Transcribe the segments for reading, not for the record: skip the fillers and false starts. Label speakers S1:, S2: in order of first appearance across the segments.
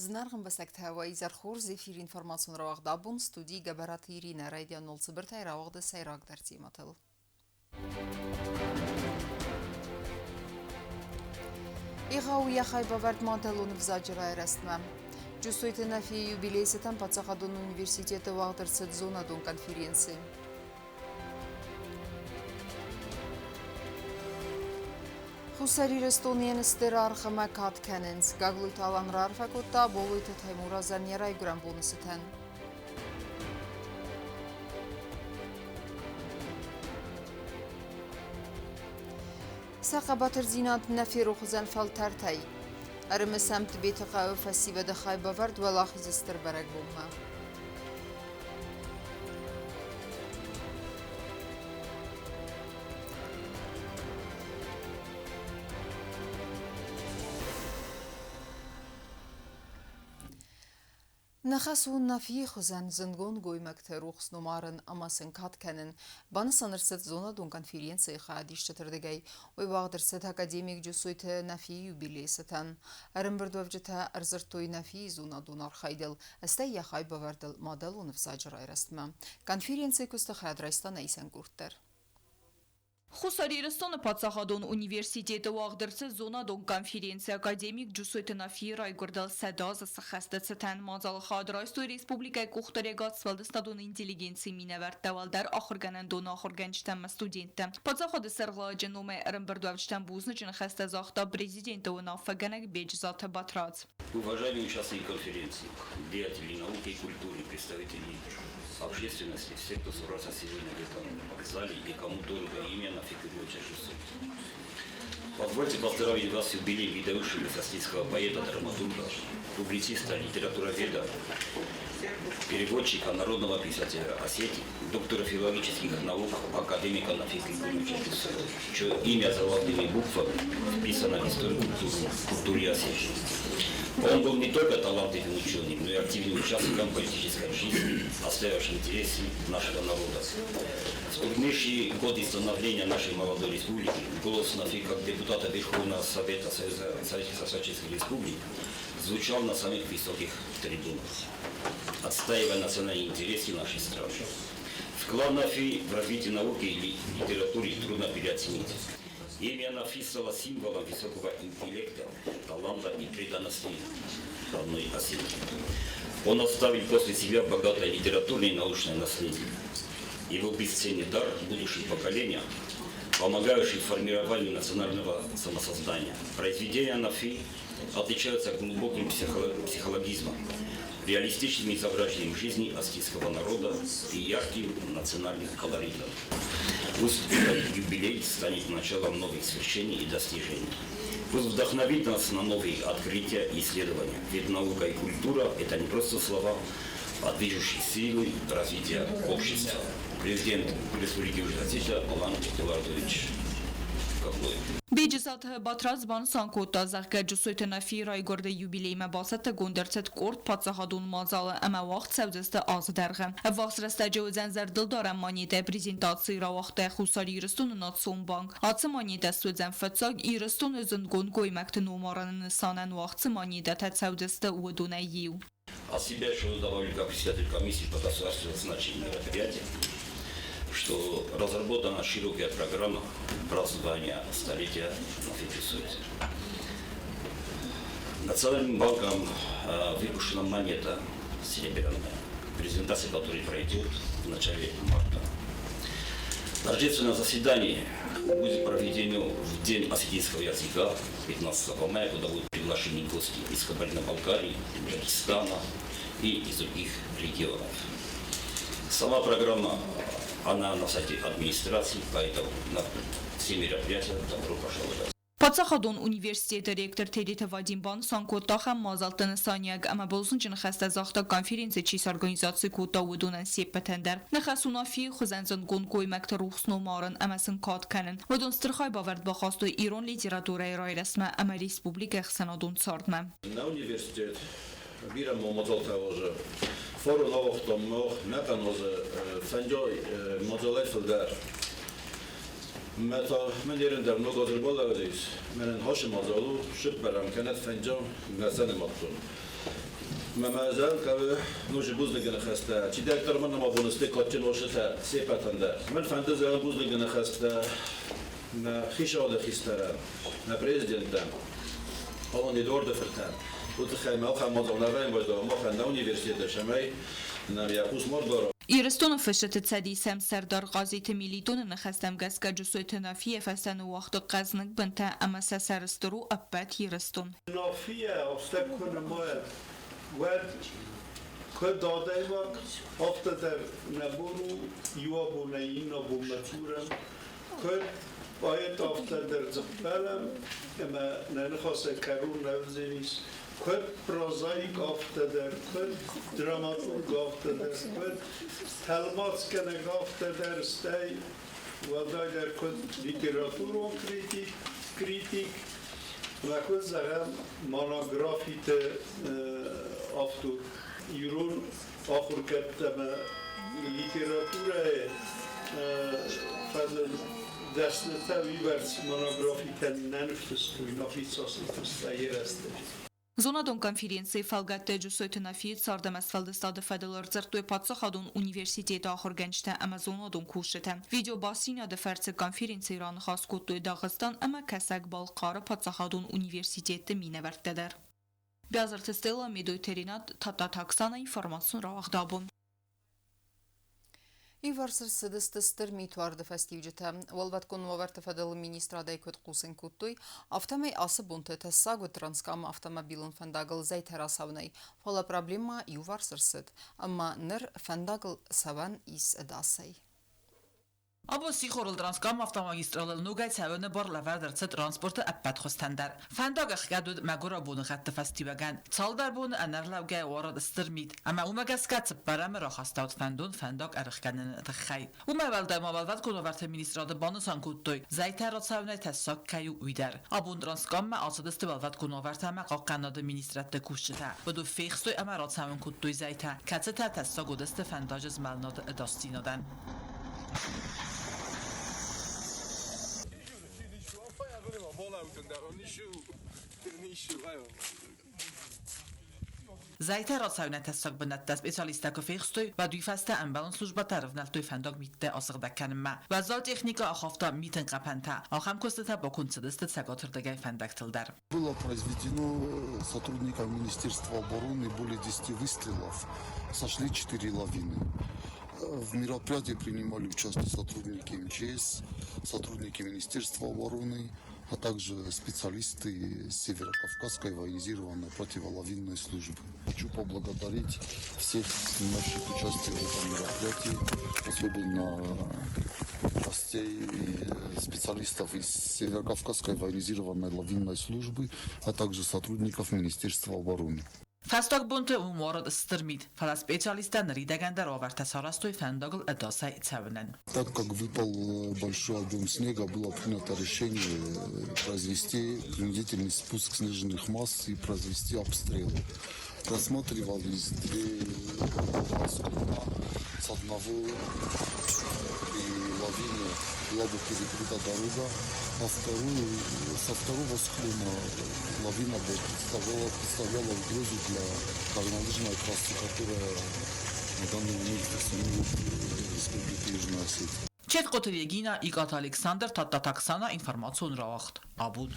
S1: Зынаргъ ӕмбӕстӕгтӕ, уӕ изӕр хорз! Эфиры информацион рауагъд абон студийы Гӕбӕраты Иринӕ райдиан цыбыртӕй рауагъды сӕйрагдӕр темӕтыл. Егъау йӕ хайбавӕрд мадӕлон ӕвзаджы райрӕзтмӕ. Джусойты Нафийы юбилей цытӕн паддзахадон университеты уагъд ӕрцыд зонадон конференци. Хуссар Ирыстоны стыр аргъ ӕмӕ кад кӕнынц. Гаглойты Алан раарфӕ кодта Болойты Таймуразӕн йӕ райгуырӕн боны цытӕн. Сӕ хъӕбатырдзинад нӕ ферох уыдзӕн фӕлтӕртӕй. Ӕрымысӕм Тбеты хъӕуы фӕсивӕды хайбавӕрд Уӕлахизы стыр бӕрӕгбонмӕ. Ныхас у Нафийы хуызӕн зындгонд гоймӕгты рухс номарын ӕмӕ сын кад кӕнын. Банысан ӕрцыд зонадон конференцийы хайадисджыты рдыгӕй. Уый уагъд ӕрцыд академик Джусойты Нафийы юбилейы цытӕн. Ӕрӕмбырдуӕвджытӕ ӕрдзырдтой Нафийы зонадон архайдыл, стӕй йӕ хайбавӕрдыл мадӕлон ӕвзаджы райрӕзтмӕ. Конференцийы куысты хайад райста нӕ исӕн къорд дӕр.
S2: Хуссар Ирыстоны паддзахадон университеты уагъд ӕрцыд зонадон конференци академик Джусойты Нафийы райгуырдыл 100 азы сыххӕсты цытӕн. Мадзалы хайад райстой республикӕйы къухдариуӕгад сфӕлдыстадон интеллигенцийы минӕвӕрттӕ, уӕлдӕр ахуыргӕнӕндоны ахуыргӕнджытӕ ӕмӕ студенттӕ. Паддзахады сӕргълӕууӕджы номӕй ӕрӕмбырдуӕвджытӕн бузныджы ныхӕстӕ загъта президенты уынаффӕгӕнӕг Беджызаты Батрадз.
S3: Уважаемые участники конференции, деятели науки и культуры, представители общественности, все, кто собрался сегодня в этом зале и кому дорого имя Нафи Григорьевича Джусойты. Позвольте поздравить вас с юбилеем выдающегося российского поэта, драматурга, публициста, литературоведа, переводчика, народного писателя Осетии, доктора филологических наук, академика Нафи Григорьевича Джусойты, чье имя золотыми буквами вписано в историю культуры Осетии. Он был не только талантливым ученым, но и активным участником политической жизни, отстаивавшим интересы нашего народа. В труднейшие годы становления нашей молодой республики голос Нафи как депутата Верховного Совета Союза Советских Социалистических Республик звучал на самых высоких трибунах, отстаивая национальные интересы нашей страны. Вклад Нафи в развитие науки и литературы трудно переоценить. Имя Нафи стало символом высокого интеллекта, таланта и преданности родной Осетии. Он оставил после себя богатое литературное и научное наследие. Его бесценный дар будущим поколениям, помогающий формированию национального самосознания. Произведения Нафи отличаются глубоким психологизмом, реалистичным изображением жизни осетинского народа и ярким национальным колоритом. Пусть этот юбилей станет началом новых свершений и достижений. Пусть вдохновит нас на новые открытия и исследования. Ведь наука и культура – это не просто слова, а движущие силы развития общества. Президент Республики Южная Осетия Алан Эдуардович Гаглоев.
S2: Беджызаты Батрадз банысан кодта, зӕгъгӕ, Джусойты Нафийы райгуырды юбилеймӕ бацӕттӕгонд ӕрцыд къорд паддзахадон мадзалы ӕмӕ уагъд цӕудзысты азы дӕргъы. Ӕввахс рӕстӕджы уыдзӕн зӕрдылдарӕн монетӕ презентацийы рауагъта Хуссар Ирыстоны Национ банк. Ацы монетӕ суыдзӕн фыццаг Ирыстоны зындгонд гоймӕгты номарыны нысанӕн уагъд цы монетӕтӕ цӕудзысты, уыдонӕй иу.
S3: От себя еще добавлю как председатель комиссии по государственным значимым мероприятиям, что разработана широкая программа празднования столетия Нафи Джусойты. Национальным банком выпущена монета серебряная, презентация которой пройдет в начале марта. Торжественное заседание будет проведено в День осетинского языка 15 мая, куда будут приглашены гости из Кабардино-Балкарии, Дагестана и из других регионов. Сама программа, она на сайте администрации, поэтому на все мероприятия добро пожаловать.
S2: Паддзахадон университеты ректор Тедеты Вадим банысан кодта ахӕм мадзӕлтты нысаниуӕг ӕмӕ бузныджы ныхӕстӕ загъта конференци чи сорганизаци кодта, уыдонӕн се ппӕтӕн дӕр. Ныхас Унаффийы хуызӕн зындгонд гоймӕгты рухс ном арын ӕмӕ сын кад кӕнын. Уыдон стыр хайбавӕрд бахастой ирон литературӕйы райрӕзтмӕ ӕмӕ республикӕйы ӕхсӕнадон цардмӕ.
S4: Нӕ университет бирӕ мадзалтӕ уадзы. Фарон ауагътам мах нӕ къаназы фӕнджай мадзалӕй фылдӕр. Мӕ та мӕн ерын дӕр ног аз ӕрбалӕудзис. Мӕнӕн хасы мадзал у, сыппӕрӕм кӕнӕ фӕнджа мӕ сӕ нымадтон. Мӕ мӕ зӕгъын хъӕуы ноджы бузныджы ныхӕстӕ. Чидӕриддӕр мын нӕма бонысты кадджын осытӕ се ппӕтӕн дӕр. Мӕн фӕнды зӕгъын бузныджы ныхӕстӕ нӕ хицауады хистӕрӕн, нӕ президентӕн, Алан Эдуарды фыртӕн. Уый тыххӕй мӕ ахӕм мадзал нӕ райвӕзта махӕн нӕ университеты, цӕмӕй нӕм йӕ хъус ма рдара.
S2: Ирыстоны Фысджыты цӕдисы ӕмсӕрдар Хъазиты Мелитоны ныхӕстӕм гӕсгӕ Джусойты Нафи йӕ фӕстӕ ныууагъта хъӕзныг бынтӕ ӕмӕ сӕ сӕрыстыр у ӕппӕт Ирыстон.
S5: Нафийӕ афтӕ куы нымайӕм, уӕд куыд адӕймаг, афтӕ дӕр нӕ бон у иу абонӕй иннӕ бонмӕ дзурӕм, куыд поэт, афтӕ дӕр дзыхъхъӕлӕм ӕмӕ нӕ ныхасӕй кӕрон нӕ уыдзӕнис. Куыд прозаик, афтӕ дӕр, куыд драматург, афтӕ дӕр, куыд тӕлмацгӕнӕг, афтӕ дӕр, стӕй уӕлдайдӕр куыд литературон критик, ӕмӕ куыд зӕгъӕм, монографиты автор ирон ахуыргӕндтӕ ӕмӕ литературӕйы фӕдыл дӕснытӕ уыйбӕрц монографитӕ нӕ ныффыстой, нӕхицӕн фыста йӕ рӕстӕджы.
S2: Зонадон конференцийы фӕлгӕтты Джусойты Нафийы цард ӕмӕ сфӕлдыстады фӕдыл ӕрдзырдтой паддзахадон университеты ахуыргӕнджытӕ ӕмӕ зонадон кусджытӕ. Видеобастдзинады фӕрцы конференцийы раныхас кодтой Дагъыстан ӕмӕ Кӕсӕг-Балхъары паддзахадон университетты минӕвӕрттӕ дӕр. Биазырты Стелла, Медойты Ренат, Тадтаты Оксана, информацион рауагъд абон.
S1: Иуварс ӕрцыдысты стыр митуарды фӕстиуджытӕ. Уӕлвӕткон уавӕрты фӕдыл министрадӕй куыд хъусын кодтой, афтӕмӕй ацы бонты тӕссаг уыд Транскамы автомобилон фӕндагыл зӕйтӕ рацӕуынӕй, фӕлӕ проблемӕ иуварс ӕрцыд, ӕмӕ ныр фӕндагыл цӕуӕн ис ӕдасӕй.
S6: Абон сихорыл Транскам автомагистралыл ногӕй цӕуыны бар лӕвӕрд ӕрцыд транспорты ӕппӕт хуызтӕн дӕр. Фӕндаг ӕхгӕд уыд мӕгуырау боныгъӕдты фӕстиуӕгӕн. Цалдӕр боны ӕнӕрлӕугӕйӕ уарыд стыр мит, ӕмӕ уымӕ гӕсгӕ цыппӕрӕмы рахастӕуыд фӕндон фӕндаг ӕрыхгӕныны тыххӕй. Уымӕй уӕлдай ма Уӕлвӕткон уавӕрты министрады банысан кодтой, зӕйтӕ рацӕуынӕй тӕссаг кӕй у, уый дӕр. Абон Транскаммӕ ацыдысты уӕлвӕткон уавӕртӕ ӕмӕ хъахъхъӕнады министрӕдты кусджытӕ. Уыдон фехстой ӕмӕ рацӕуын кодтой зӕйтӕ, кӕцытӕ тӕссаг уыдысты фӕндаджы змӕлынады ӕдасдзинадӕн. Зӕйтӕ рацӕуынӕн тӕссаг бынӕттӕ специалисттӕ куы фехстой, уӕд уый фӕстӕ ӕмбӕлон службӕтӕ ӕрывнӕлдтой фӕндаг миттӕ асыгъдӕг кӕнынмӕ. Уӕззау техникӕ ахафта митын хъӕпӕнтӕ. Ахӕм куыстытӕ баконд цыдысты цӕгатырдыгӕй фӕндӕгтыл дӕр.
S7: Было произведено сотрудникам Министерства обороны более 10 выстрелов. Сошли 4 лавины. В мероприятии принимали участие сотрудники МЧС, сотрудники Министерства обороны, а также специалисты Северокавказской военизированной противолавинной службы. Хочу поблагодарить всех принимавших участие в этом мероприятии, особенно гостей и специалистов из Северокавказской военизированной лавинной службы, а также сотрудников Министерства обороны.
S6: Фӕстаг бонты уым уарыд стыр мит, фӕлӕ специалисттӕ ныридӕгӕн дӕр уавӕртӕ сарӕзтой фӕндагыл ӕдасӕй цӕуынӕн.
S7: Так как выпал большой объем снега, было принято решение произвести принудительный спуск снежных масс и произвести обстрел. Просматривались две склона. С одного при лавине была бы перекрыта дорога, а со второго склона лавина бы представляла угрозу для горнолыжной трассы, которая на данный момент функционирует в Республике Южная Осетия.
S6: Четкоты Регина, Икъаты Александр, Тадтаты Оксана, информацион рауагъд Абон.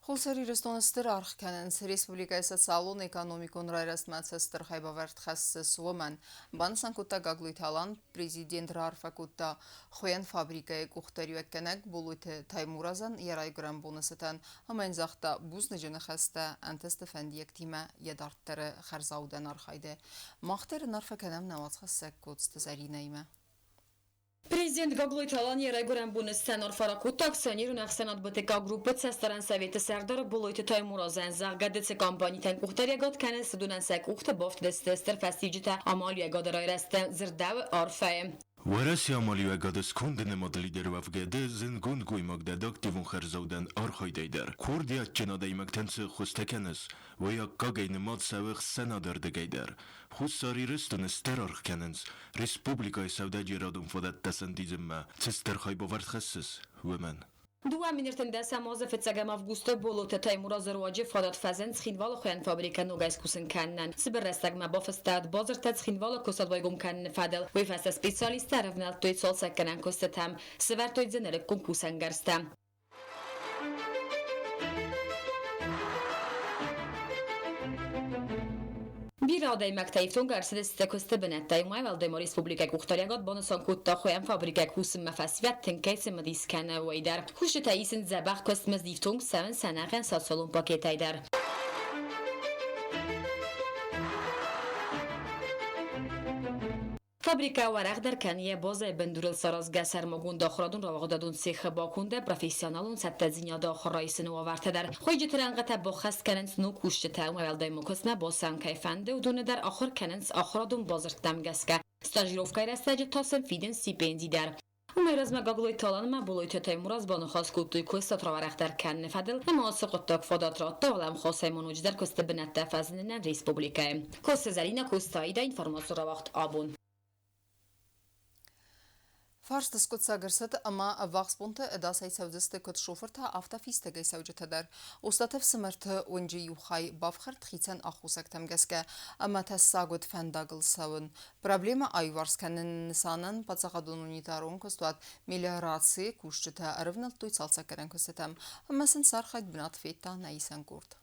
S1: Хуссар Ирыстоны стыр аргъ кӕнынц республикӕйы социалон-экономикон райрӕзтмӕ цы стыр хайбавӕрд хӕссыс, уымӕн. Банысан кодта Гаглойты Алан, президент раарфӕ кодта хуыйӕн фабрикӕйы къухдариуӕггӕнӕг Болойты Таймуразӕн йӕ райгуырӕн боны цытӕн ӕмӕ йын загъта бузныджы ныхӕстӕ ӕнтысты фӕндиӕгтимӕ йӕ дарддӕры хӕрзаудӕн архайды. Мах дӕр ын арфӕ кӕнӕм нӕ уацхӕссӕг Коцты Зӕринӕимӕ.
S8: Президент Гаглойты Алан йӕ райгуырӕн боны цытӕн арфӕ ракодта акционерон ӕхсӕнад БТК Группы цӕстдарӕн советы сӕрдар Болойты Таймуразӕн, зӕгъгӕ, ДЦ компанитӕн къухдариуӕгад кӕнынц, уыдонӕн сӕ къухты бафтыдысты стыр фӕстиуджытӕ амалиуӕгады райрӕзты, дзырдӕуы арфӕйы.
S9: Уӕрӕсе амалиуӕгады сконды нымад лидер уӕвгӕ ды зындгонд гоймаг дӕ активон хӕрзаудӕн архайдӕй дӕр. Курдиатджын адӕймӕгтӕн цы ӕххуыстӕ кӕныс, уый аккагӕй нымад цӕуы ӕхсӕнады ӕрдыгӕй дӕр. Хуссар Ирыстоны стыр аргъ кӕнынц, республикӕйы сӕудӕджерадон фадӕттӕ сӕндидзынмӕ цы стыр хайбавӕрд хӕссыс, уымӕн.
S8: 2013 азы фыццӕгӕм августы Боллоты Таймуразы руаджы фадат фӕзынд Цхинвалы хуыйӕн фабрикӕ ногӕй скусын кӕнынӕн. Цыбыр рӕстӕгмӕ бафыста бадзырдтӕ Цхинвалы куыстуат байгом кӕныны фӕдыл. Уый фӕстӕ специалисттӕ ӕрӕвнӕлдтой цалцӕггӕнӕн куыстытӕм, сӕвӕрдтой дзы нырыккон кусӕнгӕрзтӕ. Бирӕ адӕймӕгтӕ ифтонг ӕрцыдысты куысты бынӕттӕй. Уымӕй уӕлдай ма республикӕйы къухдариуӕгад банысан кодта, хуыйӕн фабрикӕ кусынмӕ фӕсивӕд тынг кӕй цымыдис кӕны, уый дӕр. Кусджытӕ исынц дзӕбӕх куыстмызд ифтонг цӕуынц ӕнӕхъӕн социалон пакетӕй дӕр. Фабрикӕ уӕрӕхдӕр кӕны йӕ базӕйы бындурыл саразгӕ сӕрмагонд ахуырадон рауагъдадон цехы бакондӕй профессионалон цӕттӕдзинады ахуыр райсыны уавӕртӕ дӕр. Хуыйджыты рӕнхъытӕ баххӕст кӕнынц ног кусджытӕ, уымӕй уӕлдай ма куыстмӕ бацӕуын кӕй фӕнды, уыдоны дӕр ахуыр кӕнынц ахуырадон бадзырдтӕм гӕсгӕ. Стажировкӕйы рӕстӕджы та сын фидынц стипенди дӕр. Уымӕй размӕ Гаглойты Аланмӕ Болойты Таймураз баныхас кодтой куыстуат рауӕрӕхдӕр кӕныны фӕдыл ӕмӕ ацы хъуыддаг фадат радта уӕлӕмхасӕй ма ноджыдӕр куысты бынӕттӕ фӕзынынӕн республикӕйы. Косы Зӕринӕ Костаида информаци рауагъд абон.
S1: Фарст скъуыддзаг ӕрцыд ӕмӕ ӕввахс бонты ӕдасӕй цӕудзысты куыд шофыртӕ, афтӕ фистӕгӕй цӕуджытӕ дӕр. Остъаты ӕфсымӕрты уынджы иу хай бафхӕрд хицӕн аххосӕгтӕм гӕсгӕ ӕмӕ тӕссаг уыд фӕндагыл цӕуын. Проблемӕ аиуварс кӕныны нысанӕн паддзахадон унитарон куыстуат Мелиорацийы кусджытӕ ӕрывнӕлдтой цалцӕггӕнӕн куыстытӕм ӕмӕ сын сӕ архайд бынат федта нӕ исӕн къорд.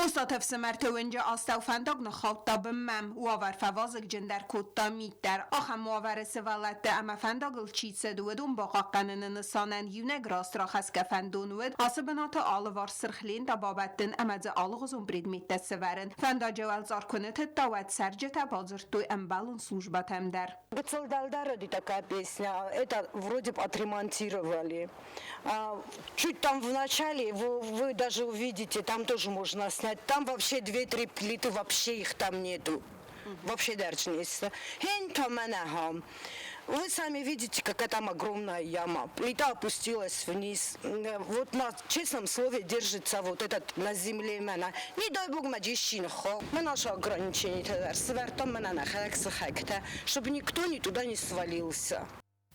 S10: Остъаты ӕфсымӕрты уынджы астӕу фӕндаг ныххаудта бынмӕ. Уавӕр фӕвазыгджындӕр кодта мит дӕр. Ахӕм уавӕры сывӕллӕтты ӕмӕ фӕндагыл чи цыд, уыдон бахъахъхъӕныны нысанӕн иунӕг раст рахӕсгӕ фӕндон уыд ацы бынаты алыварс сырх лентӕ бабӕттын ӕмӕ дзы алыгъуызон предметтӕ сӕвӕрын. Фӕндаджы уӕлцъар куы нытыдта, уӕд цӕрджытӕ бадзырдтой ӕмбӕлон службӕтӕм дӕр.
S11: Гыццыл дӕлдӕр уыди такая песня, это вроде бы отремонтировали. Чуть там в начале вы даже увидите, там тоже можно снять. Там вообще две-три плиты, вообще их там нету. Вообще даже не Вы сами видите, какая там огромная яма. Плита опустилась вниз. Вот на честном слове держится вот этот на земле. Не дай бог, мы наше ограничение, чтобы никто ни туда не свалился.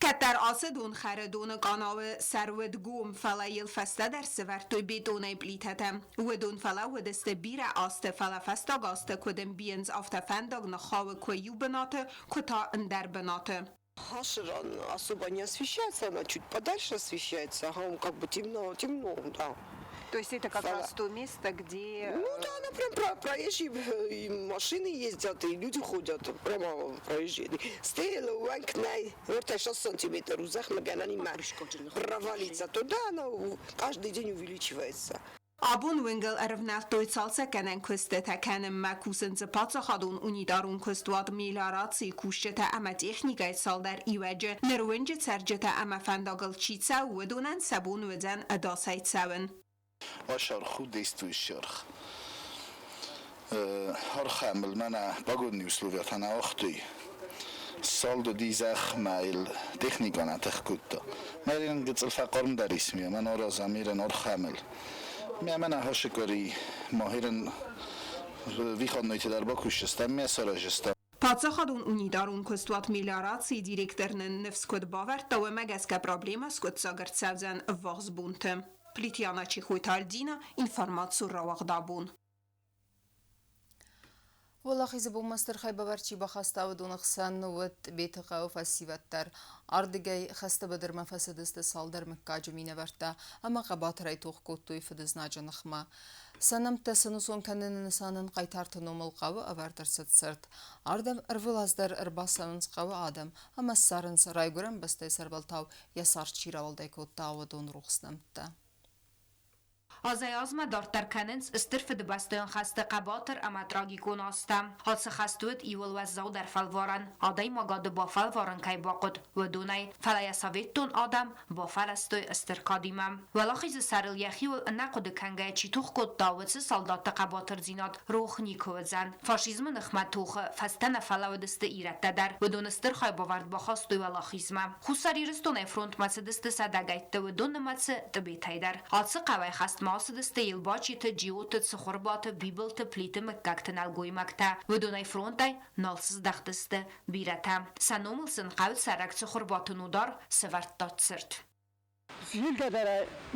S10: Кӕддӕр ацы донхӕры доны къанауы сӕр уыд гом, фӕлӕ йыл фӕстӕдӕр сӕвӕрдтой бетонӕй плитӕтӕ. Уыдон фӕлӕууыдысты бирӕ азты, фӕлӕ фӕстаг азты куыд ӕмбийынц, афтӕ фӕндаг ныххауы куы иу бынаты, куы та ӕндӕр бынаты.
S12: Хаширан особо не освещается, она чуть подальше освещается, ага, как бы темно, темно, да.
S10: То есть это как раз то место, где...
S12: Ну да, она прям проезжие, и машины ездят, и люди ходят, прямо проезжие. Стелла, уанкнай, 6 сантиметров, провалиться туда, она каждый день увеличивается.
S10: Абон уынгыл ӕрывнӕлдтой цалцӕггӕнӕн куыстытӕ кӕнынмӕ, кусынц дзы паддзахадон унитарон куыстуат мелиорацийы кусджытӕ ӕмӕ техникӕйы цалдӕр иуӕджы. Ныр уынджы цӕрджытӕ ӕмӕ фӕндагыл чи цӕуы, уыдонӕн сӕ бон уыдзӕн ӕдасӕй цӕуын.
S13: Аш арх у действующий арх. Архӕмыл мӕнӕ погодные условиятӕ нӕ уагътой. Салд уыди зӕхмӕ йыл техникӕ нӕ тых кодта. Мӕ гыццыл фӕхъармдӕр ис ме, мӕн аразӕм ирӕн архӕмыл. Ме мӕнӕ хашыкъуыри махирӕн выходнойты дӕр бакусдзыстӕм, ме сараздзыстӕм.
S10: Паддзахадон унитарон куыстуат мелиорацийы директор нын ныфс куыд бавӕрдта, уымӕ гӕсгӕ проблемӕ скъуыддзаг ӕрцӕудзӕн ӕввахс бонты. Плитьяна Чехойты Альдина, информаци рауагъд абон.
S1: Уӕлахизы бонмӕ стыр хайбавӕрд чи бахаста, уыдоны хсӕн уыд Тъбеты хъӕуы фӕсивӕд дӕр. Ардыгӕй хӕсты быдырмӕ фӕцыдысты цалдӕр мыггаджы минӕвӕрттӕ ӕмӕ хъӕбатырӕй тох кодтой фыдызнаджы ныхмӕ. Сӕ нӕмттӕ сӕнусон кӕныны нысанӕн хъайтарты номыл хъӕуы ӕвӕрд ӕрцыд цырт. Ардӕм ӕрвылаз дӕр ӕрбацӕуынц хъӕуы адӕм ӕмӕ ссарынц, райгуырӕн бӕстӕйы сӕрвӕлтау йӕ цард чи рауӕлдай кодта, уыдон рухс нӕмттӕ.
S10: Азӕй-азмӕ дарддӕр кӕнынц Стыр Фыдыбӕстӕйон хӕсты хъӕбатыр ӕмӕ трагикон азтӕ. Ацы хӕст уыд иууыл уӕззаудӕр фӕлварӕн, адӕймагады бафӕлварын кӕй бахъуыд, уыдонӕй, фӕлӕ йӕ советтон адӕм бафӕрӕзтой стыр кадимӕ. Уӕлахизы сӕрыл йӕхиуыл ӕнӕхъуыды кӕнгӕйӕ чи тох кодта, уыцы салдатты хъӕбатырдзинад рох никуы уыдзӕн. Фашизмы ныхмӕ тохы фӕстӕ нӕ фӕлӕууыдысты ирӕттӕ дӕр. Уыдон стыр хайбавӕрд бахастой уӕлахизмӕ. Хуссар Ирыстонӕй фронтмӕ цыдысты сӕдӕгӕйтты, уыдон нымӕцы Тъбетӕй дӕр. Ацы хъӕуӕй хӕстмӕ ацыдысты Елбачиты, Джиоты, Цыхуырбаты, Бибылты, Плиты мыггӕгты нӕлгоймӕгтӕ. Уыдонӕй фронтӕй нал сыздӕхтысты бирӕтӕ. Сӕ номыл сын хъӕуы цӕрӕг Цыхуырбаты Нодар сӕвӕрдта цырт.
S14: Зилгӕ дӕр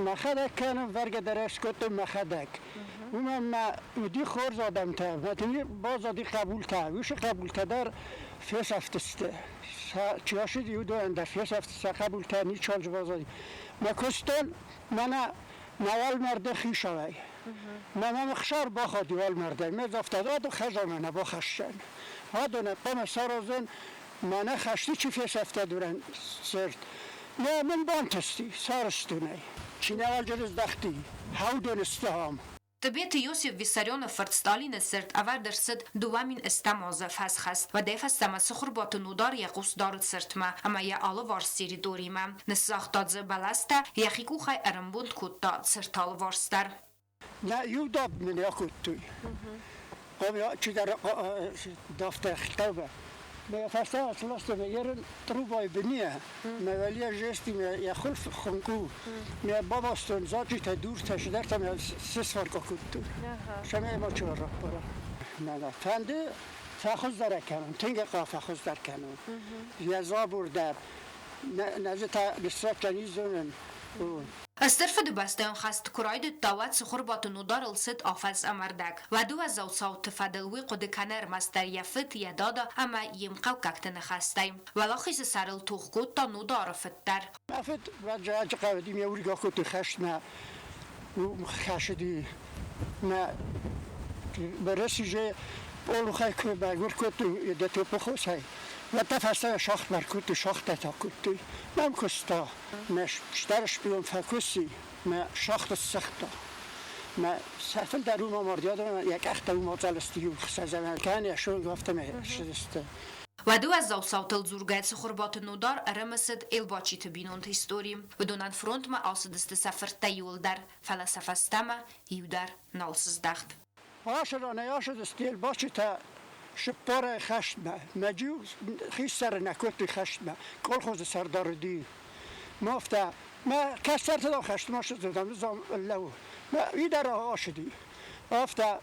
S14: мӕхӕдӕг кӕнын, вӕргӕ дӕр скодтон мӕхӕдӕг. Уымӕн мӕ уыди хорз адӕмтӕ, мӕ тынг баззади хъӕбултӕ. Уыцы хъӕбултӕ дӕр фесӕфтысты. Сӕ чи ацыди, уыдонӕн дӕр фесӕфт сӕ хъӕбултӕ, ничиуал дзы баззади. Мӕ куыстон мӕнӕ мӕ уӕлмӕрды хицауӕй. Мӕ мӕм ӕхсар бахауди уӕлмӕрдӕй. Ме загъта, адон хӕдзармӕ нӕ бахӕссӕн. Адонӕн хъуамӕ саразон, мӕнӕ хӕсты чи фесӕфта дурӕн цырт. Нӕ мын бантысти, сарӕзтон ӕй. Чи нӕ здӕхти, хӕудоны сты ам.
S10: Тъбеты Иосиф Виссарионы фырт Сталины цырт ӕвӕрд ӕрцыд 2008 азы фӕсхӕст. Уӕдӕй фӕстӕмӕ Цыхуырбаты Нодар йӕ хъус дары цыртмӕ ӕмӕ йӕ алыварс территоримӕ. Ныссагъта дзы бӕлӕстӕ, йӕхи къухӕй ӕрӕмбонд кодта цырты алыварс дӕр.
S14: Нӕ иу даб мын акодтой. Чидӕр дафтӕ хъӕугӕ. Мӕ фӕстӕ сласта мӕ ерын трубайы быния. Мӕ уӕлийӕ жести мӕ йӕ хуылф хуынкъ у. Мӕ бабастон зачъитӕ, дуртӕ, цыдӕртӕ мӕ сысварка кодтой. Цӕмӕй ма чидӕр раппара. Мӕнӕ фӕнды фӕхуыздӕр кӕнын, тынг фӕхуыздӕр кӕнын. Йӕ забор дӕр, нӕ дзы та ныссӕттӕн низзонын.
S10: Стыр Фыдыбӕстӕйон хӕст куы райдыдта, уӕд Цыхуырбаты Нодарыл цыд афӕдз ӕмӕ рдӕг. Уӕды уӕззау цауты фӕдыл уый хъуыды кӕны ӕрмӕстдӕр йӕ фыд, йӕ дада ӕмӕ йе мхъӕуккӕгты ныхӕстӕй. Уӕлахизы сӕрыл тох кодта Нодары фыд дӕр.
S14: Мӕ фыд раджы хъавыди ме уыргӕ кодтой хӕстмӕ, хӕсыди мӕ Бӕрӕсиже пъолухӕй куы байгуыр кодтой дӕ топпыхосӕй, уӕд та фӕстӕмӕ шахтмӕ ӕркодтой, шахтӕ та кодтой. Мӕм куыста. Мӕ стӕр шпион фӕкуси, мӕ шахты ссыгъта. Мӕ сӕ фылдӕр уым амарди, адӕмӕн йӕ къӕхтӕ уым ацъӕлысты иу хсӕзӕмӕ кӕнӕ суанг афтӕмӕй ссыдысты.
S10: Уӕды уӕззау цаутыл дзургӕ Цыхуырбаты Нодар ӕрымысыд Елбачиты бинонты истори. Уыдонӕн фронтмӕ ацыдысты сӕ фырттӕ иуылдӕр, фӕлӕ сӕ фӕстӕмӕ иу дӕр нал сыздӕхт.
S14: Ацыранӕй ацыдысты Елбачитӕ цыппарӕй хӕстмӕ. Мӕ иу хистӕры нӕ кодтой хӕстмӕ, колхозы сӕрдар уыди. Мафтӕ мӕ кӕстӕрты дӕр хӕстмӕ ацыдыстӕм, лӕуу. Мӕ уый дӕр ацыди. Афтӕ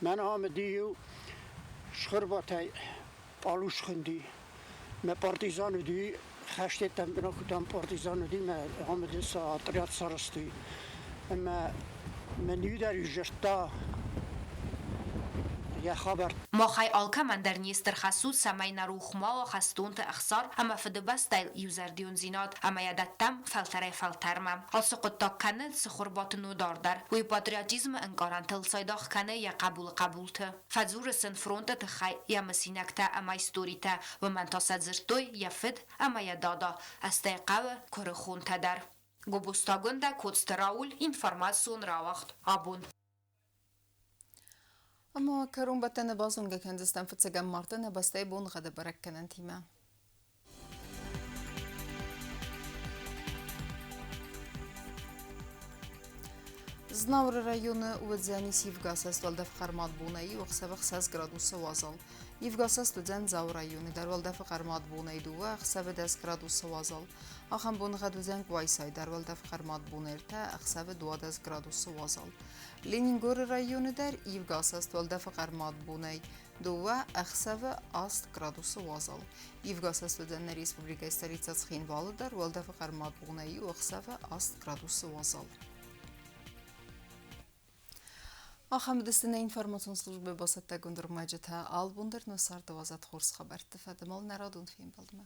S14: мӕн ам уыди иу Схуырбатӕй Пъалус хуынди. Мӕ партизан уыди, хӕстеттӕм бынакуытӕм партизан уыди, мӕ ам уыди сӕ отряд сарӕзтой. Ӕмӕ мӕн иу дӕр изӕрдта йӕ хабар.
S10: Махӕй алкӕмӕн дӕр не стыр хӕс у, цӕмӕй нӕ рох ма уа хӕстонты ӕхсар ӕмӕ Фыдыбӕстӕйыл иузӕрдиондзинад ӕмӕ йӕ дӕттӕм фӕлтӕрӕй-фӕлтӕрмӕ. Ацы хъуыддаг кӕны Цыхуырбаты Нодар дӕр. Уый патриотизмы ӕнкъарӕнтыл цайдагъ кӕны йӕ хъӕбулы хъӕбулты. Фӕдзуры сын фронты тыххӕй йӕ мысинӕгтӕ ӕмӕ историтӕ, уымӕн та сӕ дзырдтой йӕ фыд ӕмӕ йӕ дада, стӕй хъӕуы куырыхонтӕ дӕр. Гобозтагондӕ Коцты Рауль информацион рауагъд абон.
S1: Ӕмӕ кӕронбӕттӕны базонгӕ кӕндзыстӕм фыццӕгӕм марты нӕ бӕстӕйы боныгъӕды бӕрӕггӕнӕнтимӕ. Знауыры районы уыдзӕнис ивгӕсӕст уӕлдӕф хъӕрмад бонӕй иу ӕхсӕвы 6 градусы уазал. Ивгӕсӕст уыдзӕн Дзауы районы дӕр уӕлдӕфы хъӕрмад бонӕй дыууӕ ӕхсӕвы 10 градусы уазал. Ахӕм боныгъӕд уыдзӕн Къуайсайы дӕр уӕлдӕф хъӕрмад бон ӕртӕ ӕхсӕвы 12 градусы уазал. Ленингоры районы дӕр ивгӕсӕст уӕлдӕфы хъӕрмад бонӕй дыууӕ ӕхсӕвы 8 градусы уазал. Ивгӕсӕст уыдзӕн нӕ республикӕйы столицӕ Цхинвалы дӕр уӕлдӕфы хъӕрмад бонӕй иу ӕхсӕвы 8 градусы уазал. Ахӕм уыдысты нӕ информацион службӕйы бацӕттӕгонд ӕрмӕджытӕ. Албон дӕр нӕ царды уадзӕд хорз хабӕртты фӕдыл нӕ радон фембӕлдмӕ.